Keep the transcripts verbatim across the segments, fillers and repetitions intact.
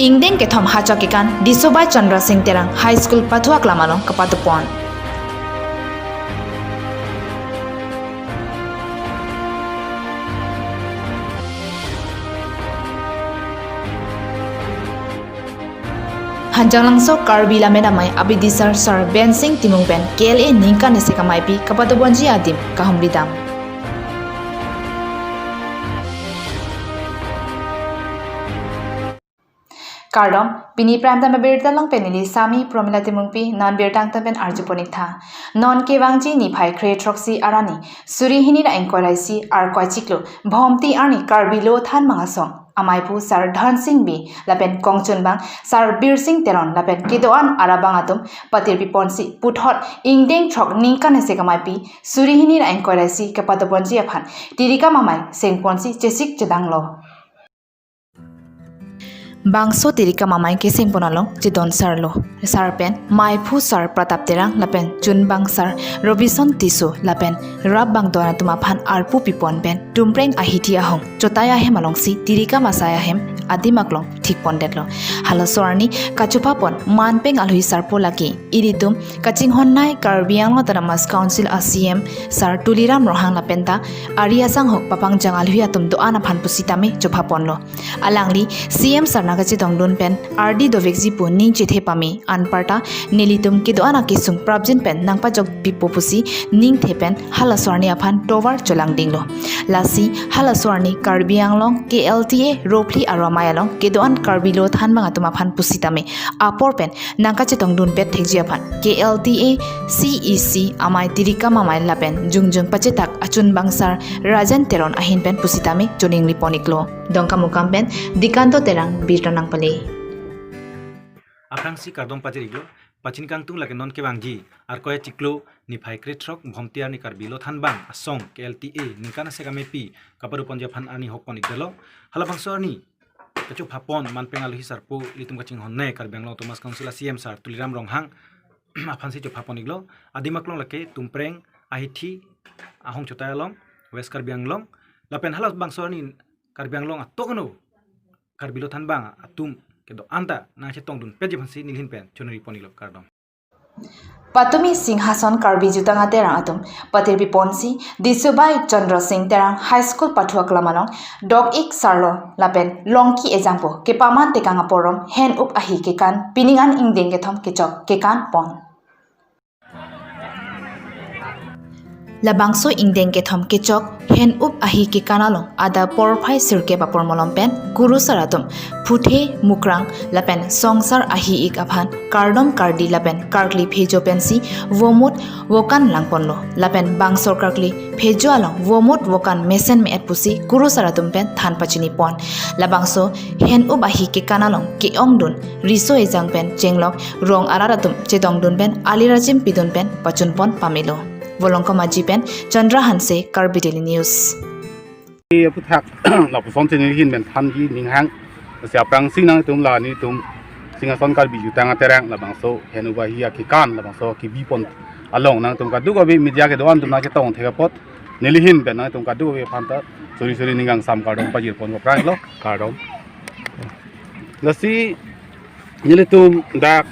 Ingdeng kethom hachok kekan Disobai Chandra Singh Terang High School pathu aklam along kapatupon. Hanjanglangso Karbi Lammet Amei abidi sar Sar Bensing Timung pen K L A ningkan isi kamaipi kapatuponji adim kahumridam. Kardom, pini Prime Time abirta along pen neli Sami Promila Timungpi, non birta angtan pen arjupon ik tha. Non kevangji niphai kre throksi arni, suri hini ra ingkoi ra isi Arkoi achiklo, Bhomti arni Karbi Lo Thanbang Asong amaiphu Sar Dhansing Bey lapen kongchunbang Sar Birsing Teron lapen kedo-an arabang atum patirpiponsi puthot ingdeng throk ningkan isi kamaipi suri hini ra ingkoi ra isi kapatuponji aphan tirikam amei sengponsi chesik chedanglo. Bangso tirikam amei kesengpon along chedon sarlo. Sar pen maiphu Sar Pratap Terang lapen chunbang Sar Robinson Tisso lapen rap bang do-an atum aphan arpu pipon pen Tumpreng ahithi ahong chotai ahem alongsi tirikam asai ahem adim aklong thikpondetlo. Halaso arni kachophapon manpeng alhui sarpo lake ilitum kachinghonnei Karbi Anglong Autonomous Council a C M Sar Tuliram Ronghang lapen ta ari asanghok papangjang alhui atum do-an aphan pusitame chophaponlo. Alangli C M Sar nang kachetongdun pen ardi dovekji pu ning chethe pame, anparta nelitum kedo-an akesung prapjin pen nangpajok pipo pusi ningthe pen halaso arni aphan tovar cholangdinglo. Lasi halaso arni Karbi Anglong K L T A Ropli Aro Amei along kedo-an Karbi Lo Thanbang atum aphan pusitame apor pen nang kachetongdunpet thekji aphan K L T A C E C amei tirikam amei lapen jongjung pachethak achunbang Sar Rajen Teron ahin pen pusitame choningripon iklo. Dongkamukam pen Dikanto Terang birta nangpale. Aphrangsi kardom pajir iklo, pachin kangtung lake non kevangji Arkoi achiklo niphai kre throk Bhomti arni Karbi Lo Thanbang Asong K L T A ningkan isi kamaipi kapatuponji aphan arni hoppon ikdetlo. Halabangso arni kachophapon manpeng alhui sarpo ilitum kachinghonnei Karbi Anglong Autonomous Council a C M Sar Tuliram Ronghang aphansi chophapon iklo. Adim aklong lake Tumpreng ahithi ahong chotai along West Karbi Anglong. Lapen halabangso arni Karbi Anglong atokno Karbi Lo Thanbang atum kedo-an ta nang chetongdunpetji aphansi nelihin pen choningripon iklo, kardom. Patumi Singhason Karbi Jutang Aterang atum patirpiponsi Disobai Chandra Singh Terang High School pathu aklam along dok ik sarlo lapen longki ejangpo kepaman tekang aporom hen-up ahi kekan pining an ingdeng kethom kechok kekanpon. Labangso ingdeng kethom kechok hen-up ahi kekan along adap porphai sirkep apor malom pen kurusar atum phuthe mukrang lapen songsar ahi ik aphan kardom kardi lapen karkli phejo pensi vomut vokan langponlo. Lapen bangso karkli phejo along vomut vokan mesen me-et pusi kurusar atum pen than pachinipon. Labangso hen-up ahi kekan along ke-ongdun riso ejang pen chenglok rong arat atum chetongdun pen ali rajim pidun pen pachunpon pamelo. Volongkom Aji pen Chandra Hanse, Karbi Daily News. Aphuthak lapuson si nelihin pen thanji ninghang. Si aphrangsi nangtum la nelitum Singhason Karbi Jutang Aterang labangso hen-up ahi akekan labangso kebipon along nangtum kadokave media kedo-an atum nangchetong thek apot nelihin pen nangtum kadokave aphan ta suri suri ning kangsam kardom pajirpon aphranglo, kardom. Lasi nelitum dak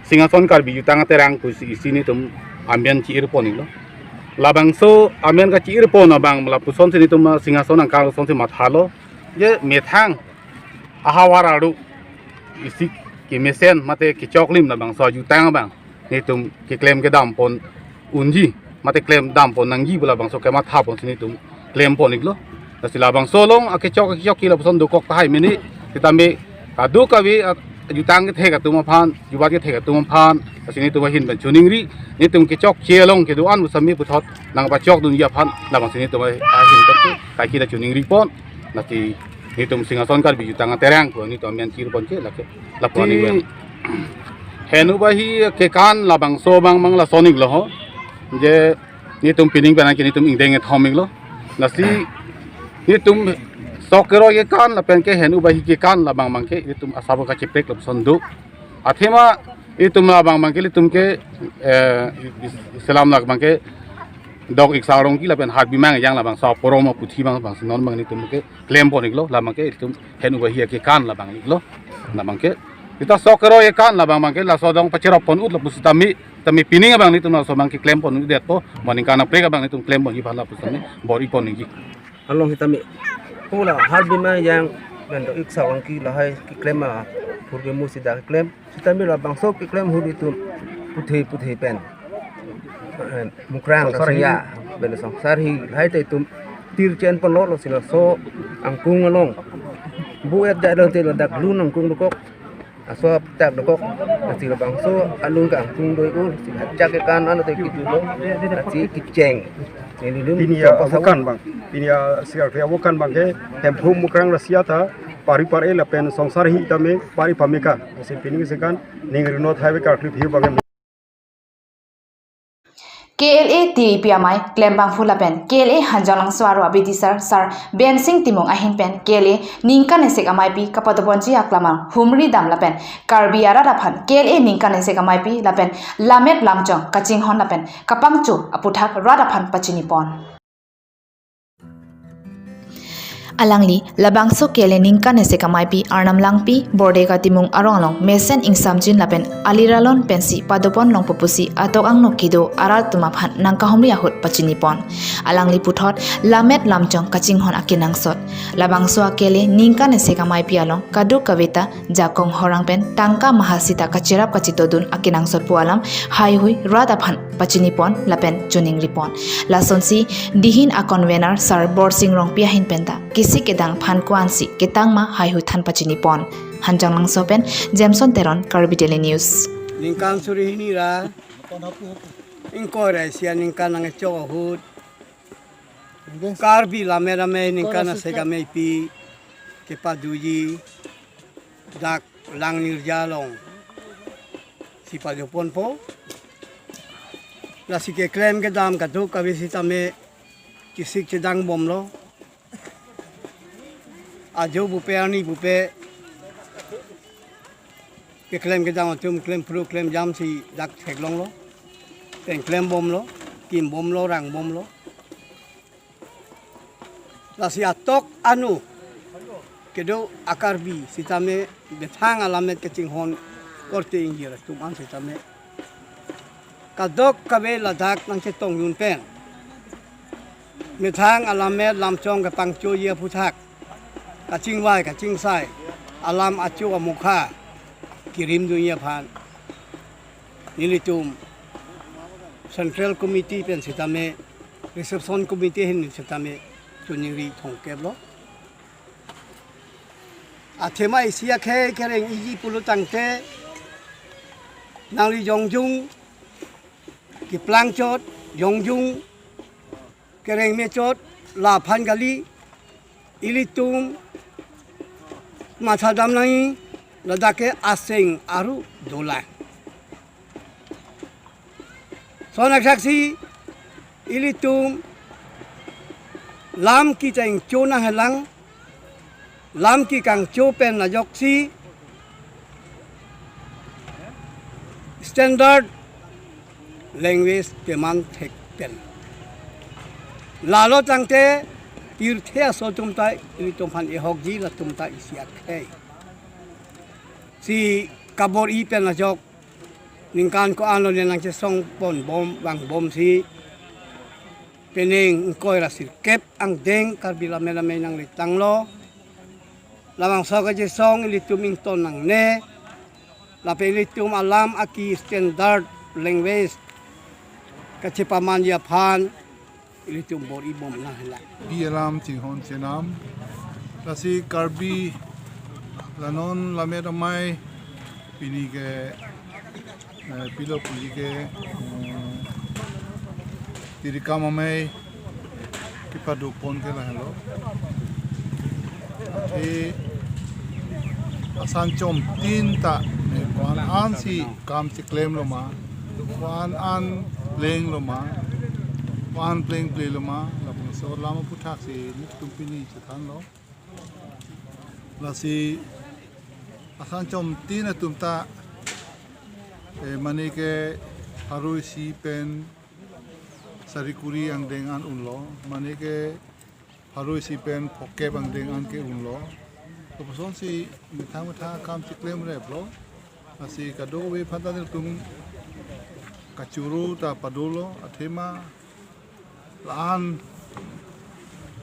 Singhason Karbi Jutang Aterang pusi isi nelitum amen chi-irpon iklo. Labangso amen kachi-irpon abang lapuson si nelitum Singhason angkang lason si mathalo. Je methang ahavar aru isi kemesen mate kechoklim labangso ajutang abang nelitum keklem kedampon unji mate klemdampon nangji pu labangso kemathapon si nelitum klempon iklo. Lasi labangso along akechok akechok ke lapuson dokok tahai mene, sitame kadokave a-, jutang kethek atum aphan, jubat kethek atum aphan, lasi nelitum ahin pen choningri, nelitum kechokche along kedo-an pu sami puthot nangpachokdunji aphan labangsi nelitum ahin pen ke kaike ta choningripon. Lasi nelitum Singhason Karbi Jutang Aterang pu nelitum amen chi-irpon ke lake. Lapu ani wen. Hen-up ahi kekan labangso abang mang lason iklo ho. Je nelitum pining pen ke nelitum ingdeng kethom iklo. Lasi nelitum sok keroi kekan lapen ke hen-up ahi kekan labang mang ke nelitum asap kacheprek lapuson do. Athema nelitum labang mang ke nelitum ke, eh, is-, Islam lak mang ke Dok Iksak Rongki lapen Harbimang Ejang labangso aporom aputhi abang, abangsi non abang nelitum ke klempon iklo, labang ke itum hen ubahi akekan labang iklo, labang ke. Sita sok kero akekan labang abang ke laso dong pacherop pon ut lapusi tame, tame pining abang nelitum laso abang ke klempon ut detpo, mo ningkan aprek abang nelitum klemponji aphan lapusi tame bor-ipon ikji. Along sitame. Pula Harbimang Ejang pen Dok Iksak Rongki lahai keklem a, purge mu sida keklem. Sitame labangso keklem ahut itum puthe puthe pen, eh, Mukrang Songsarhi. Rasiya pen Songsarhi lahai ta itum tir chen ponlo, lasi laso angkung along bu-et jadon te ladak lun angkung dokok. Laso aputhak dokok. Lasi labangso alun ke angkung do-ik, lasi ajak kekan ano te kitu lo. Lasi kecheng. Nelitum pini ya, awokan abang. Pini ya, siar ke awokan abang ke Hemphu Mukrang Rasiya ta pari pare lapen Songsarhi tame pari pameka. Lasi pini ke sekan ning rinot highway karklip hiu abang ke. K L A T A P amei klembangphu lapen K L A Hanjanglangso aro abidisar Sar Bensing Timung ahin pen K L A ningkan esek ameipi kapadoponji aklamang humri dam lapen Karbi arat aphan K L A ningkan esek ameipi lapen lammet lamchong kachinghon lapen kapangcho aputhak rat aphan pachinipon. Alangli labangso K L A ningkan esek ameipi Arnam Langpi, Bordeka Timung arong along mesen ingsamjin lapen aliralon pensi padopon longpo pusi atok angno kedo arat atum aphan nangkahumri ahut pachinipon. Alangli puthot lammet lamchong kachinghon akenangsot. Labangso a-K L A ningkan esek ameipi along kadokave ta jakong horang pen tangka maha sita kacherap kachitodun akenangsot pu alam haihui rat aphan pachinipon lapen choningripon. Lasonsi dihin a-convener Sar Borsing Rongpi ahin penta kesik kedang aphan ko-ansi ketang ma haihui than pachinipon. Hanjanglangso pen Jameson Teron, Karbi Daily News. Ningkan suri hini ra ingkoi ra isi aningkan nangchok ahut Karbi lammet amei ningkan esek ameipi kepadoji dak Langnirja along si padoponpo. Lasi keklem kedam kadokave sitame kesik chedang bomlo. Ajo pupe arni pupe keklem kedam atum klem phru klem jamsi dak theklonglo. Pen klem bomlo, kim bomlo, rang bomlo. Lasi atok anu kedo a-Karbi sitame methang alammet kachinghon korte ingjir atum an sitame kadokave ladak nangchetongdun pen methang alammet lamchong kapangchoji aputhak kachingvai kachingsai alam acho amokha kirimdunji aphan nelitum Central Committee pen sitame, Reception Committee ahin sitame choningri thomkeplo. Athema isi akhei kereng iji pulo tangte nangli jongjung keplangchot, jongjung kereng mechot, laphan kali ilitum mathadam nangji, ladak ke aseng aru dolang. Sonaksaksi ilitum lam kechengcho nanghelang, lam kekangcho pen ajoksi standard language demand thek pen. Lalo tangte pirthe aso atum ta ilitum aphan ehokji latum ta isi akhei. Si kabor-i pen ajok ningkan ko-anlo ne nangchesong pon bom vangbomsi penang ingkoi ra sirkep angdeng Karbi lammet amei nangletanglo. Labangso kachesong ilitum ington nangne. Lapen ilitum alam aki standard language kachepamanji aphan ilitum bor-i bom nanghelang. Bi alam chinghon chenam. Lasi Karbi la non lammet amei pini ke, eh, pilo puli ke, mm, tirikam amei kepadopon ke lahelo. Athe asan chomtin ta ne ko-an ansi kam cheklemlo ma, ko-an an plenglo ma, ko-an plengplelo ma, labangso alam aputhak si nelitum pini chethanlo. Lasi asan chomtin atum ta, eh, mane ke harui si pen Sari kuri angdeng an unlo, mane ke pharo isi pen phokep angdeng an ke unlo. Lapusonsi methang methang akam chiklemreplo. Lasi kadokave aphan ta nelitum kachoro ta padolo, athema la-an,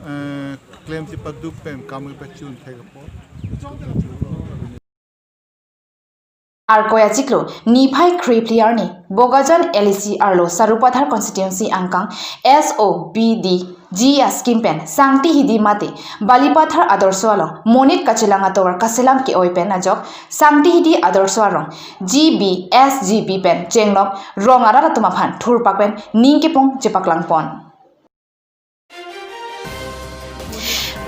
eh, klem chipaduk pen kam kepachun thek apot. Arkoi achiklo, niphai kre phli arni, Bokajan L A C arlo Sarupathar constituency angkang S O B D G S scheme pen Sangti Hidi mate Balipathar Adorsho along monit kachelang atovar kaselam ke-oi pen ajok Sangti Hidi Adorsho arong G B S G B pen chenglok rong arat atum aphan thurpak pen ning kepong chepaklang pon.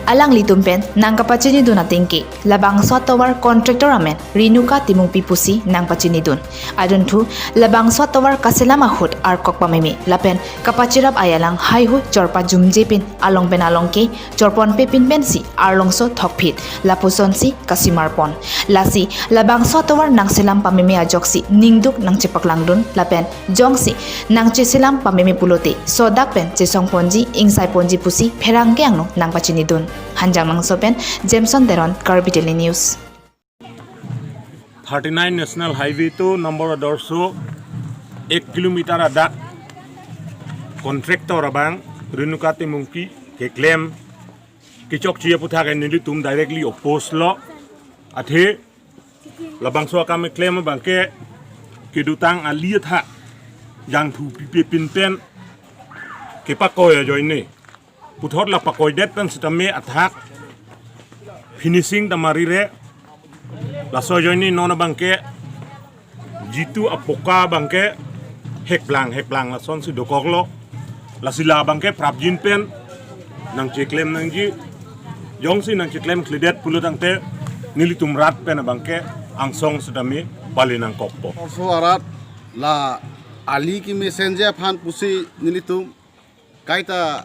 Alanglitum pen nangkapachinidun atengke, labangso atovar contractor amen Renuka Timungpi pusi nangpachinidun. Adunthu, labangso atovar kaselam ahut arkok pameme lapen kapachirap ai alang haihui chorpa jumje pin along pen along ke chorponpe pin pensi arlongso thokphit lapusonsi kasimar pon. Lasi labangso atovar nangselam pameme ajoksi ningduk nangchepaklangdun lapen jongsi nangcheselam pameme pulote sodak pen chesong ponji ingsai ponji pusi pherangke angno nangpachinidun. Hanjanglangso pen Jameson Teron, Karbi Daily News. Thirty nine National Highway to number Adorsho ek kilometer adak contractor abang Renuka Timungpi keklem kechokche aputhak nelitum directly oppose lo. Athe labangso akam keklem abangke kedotang ali athak jangthu pipe pin pen kepakoi ajoine puthot la pakoidet pen sitame athak finishing ta marire. Laso ajoine non abangke jitu apoka abangke hekplang hekplang lasonsi dokoklo. Lasi labangke prapjin pen nangcheklem nangji. Jongsi nangcheklem kledet pulo tangte nelitum rat pen abangke angsong sitame pali nangkokpo. Adorsho arat la ali kemesenji aphan pusi nelitum kaita,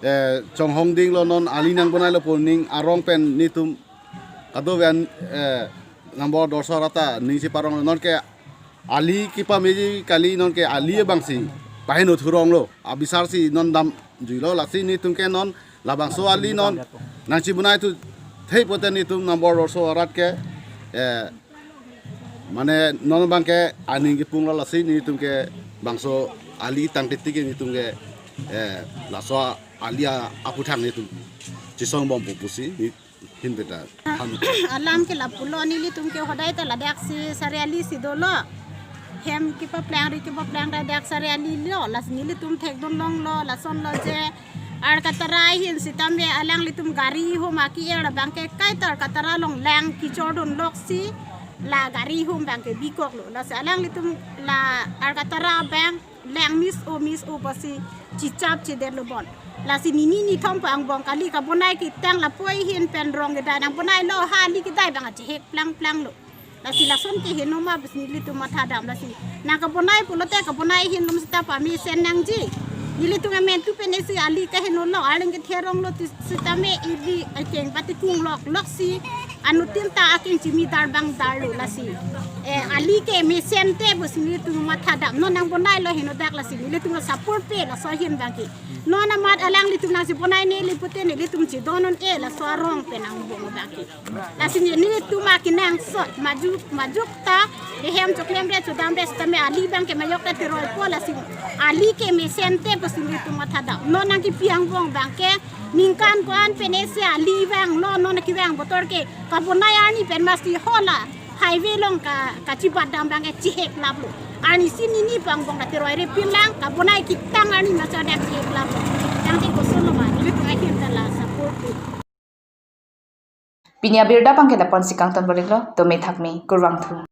eh, chonghong dinglo, non ali nangbonailo pu ning arong pen nelitum kadokave an, eh, number Adorsho arat ta ning cheparonglo. Nonke ali kepameji kali, nonke ali abangsi paheno thuronglo, abisarsi non damjuilo. Lasi nelitum ke non labangso ali non nangchebonai thu thei pote nelitum number Adorsho arat ke, eh, mane non abangke aning kepunglo. Lasi nelitum ke bangso ali tangtiti ke nelitum ke, eh, laso ali a-, aputhak nelitum chesong bompo pusi nelihin beta han. Alam ke lapulo, nelitum ke hodai ta ladaksi sariali si dolo. Hem kepaplang ri kepaplang ladak sariali lo, lasi nelitum thekdun longlo, lasonlo je Arkatara ahin sitame alanglitum gari hum aki-er abangke kaita Arkatara along lang kechordun loksi la gari hum abangke bikoklo. Lasi alanglitum la Arkatara abang lang mis o mis o pusi chichap chedetlo bon. Lasi nini nithom pa angbong kali, kabonai ketang lapu ahin pen rong kedai nangbonailo, ha ali kedai abang achehek plangplanglo. Lasi lason keheno ma pusi nelitum mathadam. Lasi nangkabonai pulote kabonai ahin lum sita pamesen nangji. Nelitum amen tu penesi ali kahenolo, arleng ketheronglo ti sitame ili akeng pati kunglok loksi anuttin ta akeng chimi darbang darlo. Lasi, eh, ali kemesen te pusi nelitum mathadam. Non nangbonailo henodak, lasi nelitum la support pe laso ahin abangke. Non amat alanglitum nangchebonai neli pute nelitum chedon un-e laso arong pen angbong abangke. Lasi nelitum akenangsot majuk majuk ta, ehem choklemre chodamre sitame ali abangke majok ta teroipo. Lasi ali kemesen te pusi nelitum mathadam. Non nangkepi angbong abangke ningkan ko-an penesi ali vanglo, non kevang botor ke kabonai arni pen masi hala highway along ka, kachibat dam abangke chihek laplo. Arnisi nini pa angbong ta teroire pinlang, kabonai ketang arni masi adak chihek laplo. Tangte kosonlo ma, nelitum ahin ta la support pe. Pini abirta abangke lapu-ansi kangton bor-iklo, dome thakme, kurvangthu.